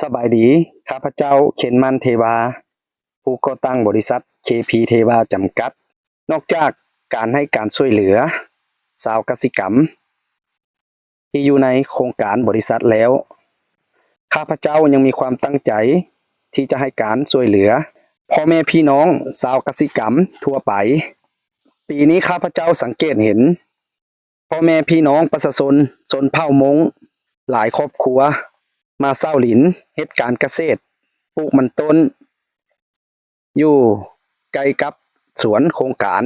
ສະບາຍດີ, ຂ້າພະເຈົ້າ ເຂັນມັນ ເທວາ, ຜູ້ກໍ່ຕັ້ງບໍລິສັດ ເຄພີ ເທວາ ຈຳກັດ. ນອກຈາກການໃຫ້ການຊ່ວຍເຫຼືອຊາວກະສິກຳທີ່ຢູ່ໃນໂຄງການບໍລິສັດແລ້ວ, ຂ້າພະເຈົ້າຍັງມີຄວາມຕັ້ງໃຈທີ່ຈະໃຫ້ການຊ່ວຍເຫຼືອພໍ່ແມ່ພີ່ນ້ອງຊາວກະສິກຳທົ່ວໄປ. ປີນີ້ຂ້າພະເຈົ້າສັງເກດເຫັນ ພໍ່ແມ່ພີ່ນ້ອງປະຊາຊົນຊົນເຜົ່າມົ້ງຫຼາຍຄອບຄົວມາເຊົ່າດິນເຮັດການກະເສດ, ປູກມັນຕົ້ນ ຢູ່ໃກ້ກັບສວນໂຄງການ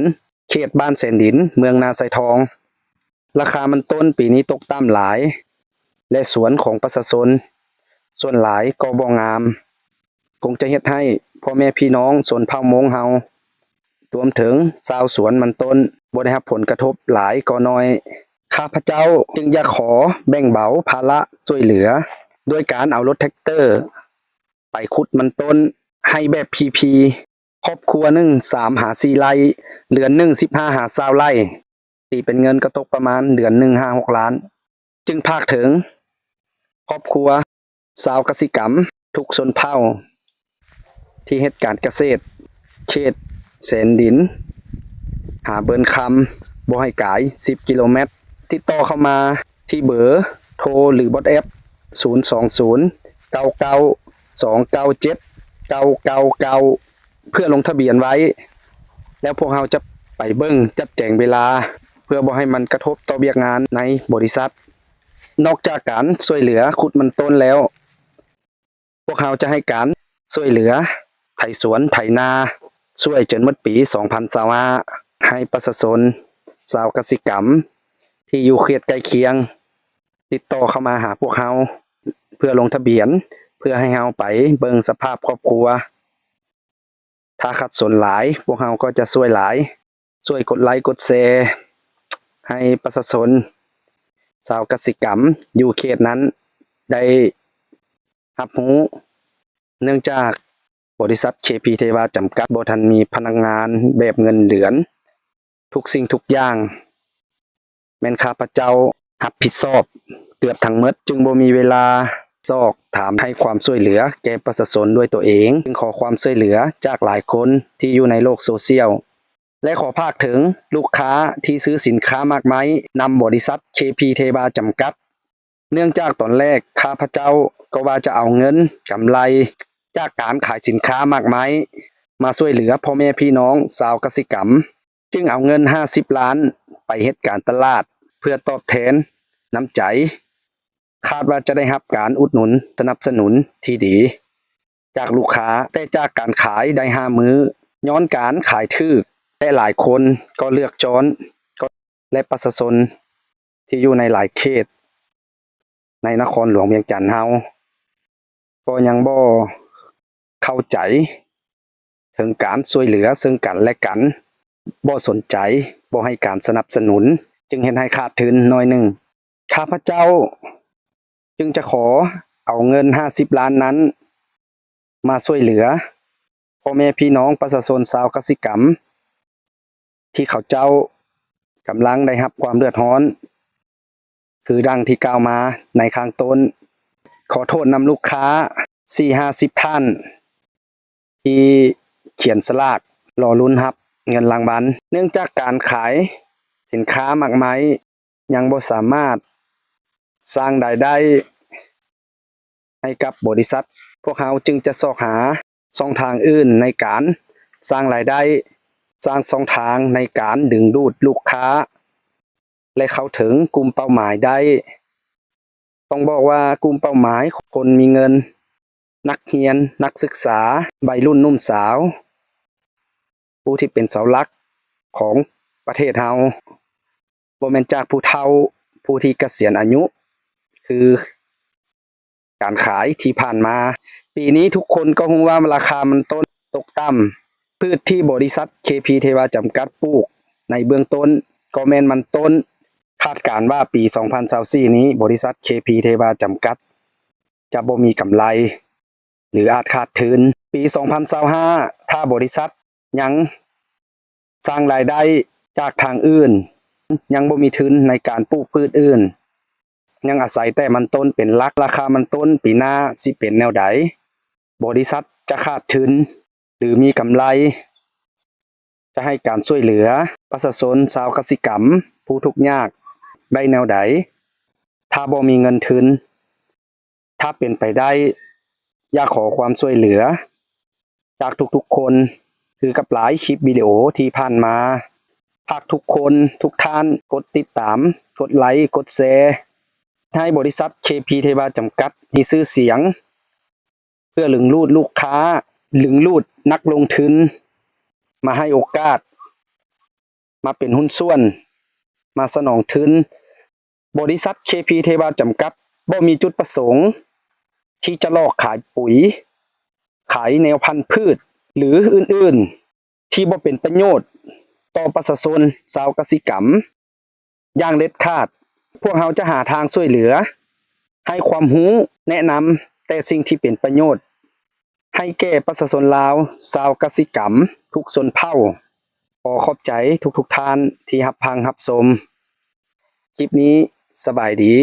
ເຂດບ້ານແສນດິນ ເມືອງນາຊາຍທອງ. ລາຄາມັນຕົ້ນປີນີ້ຕົກຕ່ຳຫຼາຍ ແລະ ສວນຂອງປະຊາຊົນສ່ວນຫຼາຍກໍບໍ່ງາມ. ຄົງຈະເຮັດໃຫ້ພໍ່ແມ່ພີ່ນ້ອງຊົນເຜົ່າມົ້ງເຮົາ ລວມເຖິງຊາວສວນມັນຕົ້ນ ບໍ່ໄດ້ຮັບຜົນກະທົບຫຼາຍກໍໜ້ອຍ. ຂ້າພະເຈົ້າຈຶ່ງຢາກຂໍແບ່ງເບົາພາລະຊ່ວຍເຫຼືອ ດ້ວຍການເອົາລົດແທັກເຕີໄປຂຸດມັນຕົ້ນໃຫ້ແບບຟຣີໆ. ຄອບຄົວໜຶ່ງ ສາມຫາສີ່ໄລ່, ເດືອນໜຶ່ງ ສິບຫ້າຫາຊາວໄລ່, ຕີເປັນເງິນກໍຕົກປະມານເດືອນໜຶ່ງ ຫ້າຫົກລ້ານ. ຈຶ່ງຝາກເຖິງຄອບຄົວຊາວກະສິກຳທຸກຊົນເຜົ່າທີ່ເຮັດການກະເສດເຂດແສນດິນຫາເບີນຄຳ ບໍ່ໃຫ້ກາຍສິບກິໂລແມັດ, ຕິດຕໍ່ເຂົ້າມາທີ່ເບີໂທ ຫຼື ວັອດແອັບ ສູນສອງສູນ ເກົ້າເກົ້າສອງເກົ້າເຈັດ ເກົ້າເກົ້າເກົ້າ ເພື່ອລົງທະບຽນໄວ້ ແລ້ວພວກເຮົາຈະໄປເບິ່ງຈັດແຈງເວລາ ເພື່ອບໍ່ໃຫ້ມັນກະທົບຕໍ່ວຽກງານໃນບໍລິສັດ. ນອກຈາກການຊ່ວຍເຫຼືອຂຸດມັນຕົ້ນແລ້ວ, ພວກເຮົາຈະໃຫ້ການຊ່ວຍເຫຼືອໄຖສວນໄຖນາ ຊ່ວຍຈົນໝົດປີສອງພັນຊາວຫ້າ ໃຫ້ປະຊາຊົນຊາວກະສິກຳທີ່ຢູ່ເຂດໃກ້ຄຽງ ຕິດຕໍ່ເຂົ້າມາຫາພວກເຮົາ ເພື່ອລົງທະບຽນ ເພື່ອໃຫ້ເຮົາໄປເບິ່ງສະພາບຄອບຄົວ. ຖ້າຂັດສົນຫຼາຍ, ພວກເຮົາກໍຈະຊ່ວຍຫຼາຍ, ຊ່ວຍກົດໄລກົດແຊໃຫ້ປະຊາຊົນຊາວກະສິກຳຢູ່ເຂດນັ້ນໄດ້ຮັບຮູ້. ເນື່ອງຈາກບໍລິສັດ ເຄພີ ເທວາ ຈຳກັດ ບໍ່ທັນມີພະນັກງານແບບເງິນເດືອນ, ທຸກສິ່ງທຸກຢ່າງ ແມ່ນຂ້າພະເຈົ້າຮັບຜິດຊອບເກືອບທັງໝົດ, ຈຶ່ງບໍ່ມີເວລາຊອກຖາມໃຫ້ຄວາມຊ່ວຍເຫຼືອແກ່ປະຊາຊົນດ້ວຍຕົວເອງ, ຈຶ່ງຂໍຄວາມຊ່ວຍເຫຼືອຈາກຫຼາຍຄົນທີ່ຢູ່ໃນໂລກໂຊຊຽວ ແລະ ຂໍຝາກເຖິງລູກຄ້າທີ່ຊື້ສິນຄ້າໝາກໄມ້ນຳບໍລິສັດ ເຄພີ ເທວາ ຈຳກັດ. ເນື່ອງຈາກຕອນແລກຂ້າພະເຈົ້າກໍວ່າຈະເອົາເງິນກຳໄລຈາກການຂາຍສິນຄ້າໝາກໄມ້ມາຊ່ວຍເຫຼືອພໍ່ແມ່ພີ່ນ້ອງຊາວກະສິກຳ, ຈຶ່ງເອົາເງິນຫ້າສິບລ້ານໄປເຮັດການຕະຫຼາດເພື່ອຕອບແທນນ້ຳໃຈ. ຄາດວ່າຈະໄດ້ຮັບການອຸດໜູນສະໜັບສະໜູນທີ່ດີຈາກລູກຄ້າ, ແຕ່ຈາກການຂາຍໄດ້ຫ້າມື້, ຍ້ອນການຂາຍຖືກ ແລະ ຫຼາຍຄົນກໍເລືອກຈ້ອນ, ແລະ ປະຊາຊົນທີ່ຢູ່ໃນຫຼາຍເຂດໃນນະຄອນຫຼວງວຽງຈັນເຮົາ ກໍຍັງບໍ່ເຂົ້າໃຈເຖິງການຊ່ວຍເຫຼືອເຊິ່ງກັນ ແລະ ກັນ, ບໍ່ສົນໃຈ, ບໍ່ໃຫ້ການສະໜັບສະໜູນ, ຈຶ່ງເຮັດໃຫ້ຂາດທຶນໜ້ອຍໜຶ່ງ. ຂ້າພະເຈົ້າຈຶ່ງຈະຂໍເອົາເງິນຫ້າສິບລ້ານນັ້ນມາຊ່ວຍເຫຼືອພໍ່ແມ່ພີ່ນ້ອງປະຊາຊົນຊາວກະສິກຳ ທີ່ເຂົາເຈົ້າກຳລັງໄດ້ຮັບຄວາມເດືອດຮ້ອນ ຄືດັ່ງທີ່ກ່າວມາໃນຂ້າງຕົ້ນ. ຂໍໂທດນຳລູກຄ້າສີ່ຫ້າສິບທ່ານ ທີ່ຂຽນສະຫຼາກລໍລຸ້ນຮັບເງິນລາງວັນ. ເນື່ອງຈາກການຂາຍສິນຄ້າໝາກໄມ້ຍັງບໍ່ສາມາດສ້າງລາຍໄດ້ໃຫ້ກັບບໍລິສັດ, ພວກເຮົາຈຶ່ງຈະຊອກຫາຊ່ອງທາງອື່ນໃນການສ້າງລາຍໄດ້, ສ້າງຊ່ອງທາງໃນການດຶງດູດລູກຄ້າ ແລະ ເຂົ້າເຖິງກຸ່ມເປົ້າໝາຍໄດ້. ຕ້ອງບອກວ່າກຸ່ມເປົ້າໝາຍຄົນມີເງິນ, ນັກຮຽນ, ນັກສຶກສາ, ໄວລຸ້ນໜຸ່ມສາວ, ຜູ້ທີ່ເປັນເສົາຫຼັກຂອງປະເທດເຮົາ, ບໍ່ແມ່ນຈາກຜູ້ເຖົ້າ, ຜູ້ທີ່ກະສຽນອາຍຸ ຄື ການຂາຍທີ່ຜ່ານມາ. ປີນີ້ທຸກຄົນກໍຮູ້ວ່າລາຄາມັນຕົ້ນຕົກຕ່ຳ. ພືດທີ່ບໍລິສັດ ເຄພີ ເທວາ ຈຳກັດ ປູກໃນເບື້ອງຕົ້ນກໍແມ່ນມັນຕົ້ນ. ຄາດການວ່າປີສອງພັນຊາວສີ່ນີ້ ບໍລິສັດ ເຄພີ ເທວາ ຈຳກັດ ຈະບໍ່ມີກຳໄລ ຫຼື ອາດຂາດທຶນ. ປີສອງພັນຊາວຫ້າ ຖ້າບໍລິສັດຍັງສ້າງລາຍໄດ້ຈາກທາງອື່ນ, ຍັງບໍ່ມີທຶນໃນການປູກພືດອື່ນ, ຍັງອາໄສແຕ່ມັນຕົ້ນເປັນຫຼັກ, ລາຄາມັນຕົ້ນປີໜ້າຊິເປັນແນວໃດ, ບໍລິສັດຈະຂາດທຶນ ຫຼື ມີກຳໄລ, ຈະໃຫ້ການຊ່ວຍເຫຼືອປະຊາຊົນຊາວກະສິກຳຜູ້ທຸກຍາກໄດ້ແນວໃດ ຖ້າບໍ່ມີເງິນທຶນ. ຖ້າເປັນໄປໄດ້ ຢາກຂໍຄວາມຊ່ວຍເຫຼືອຈາກທຸກໆຄົນ ຄືກັບຫຼາຍຄລິບວິດີໂອທີ່ຜ່ານມາ. ຝາກທຸກຄົນ ທຸກທ່ານ ກົດຕິດຕາມ, ກົດໄລ, ກົດແຊ ໃຫ້ບໍລິສັດ ເຄ ພີ ເທວາ ຈຳກັດ ມີຊື່ສຽງ ເພື່ອດຶງດູດລູກຄ້າ, ດຶງດູດນັກລົງທຶນ ມາໃຫ້ໂອກາດ, ມາເປັນຫຸ້ນສ່ວນ, ມາສະໜອງທຶນ. ບໍລິສັດ ເຄ ພີ ເທວາ ຈຳກັດ ບໍ່ມີຈຸດປະສົງທີ່ຈະຫຼອກຂາຍປຸຍ, ຂາຍແນວພັນພືດ ຫຼື ອື່ນໆ ທີ່ບໍ່ເປັນປະໂຫຍດຕໍ່ປະຊາຊົນຊາວກະສິກຳຢ່າງເດັດຂາດ. ພວກເຮົາຈະຫາທາງຊ່ວຍເຫຼືອ, ໃຫ້ຄວາມຮູ້, ແນະນຳແຕ່ສິ່ງທີ່ເປັນປະໂຫຍດ ໃຫ້ແກ່ປະຊາຊົນລາວຊາວກະສິກຳທຸກຊົນເຜົ່າ. ຂໍຂອບໃຈທຸກໆທ່ານທີ່ຮັບຟັງຮັບຊົມຄລິບນີ້. ສະບາຍດີ.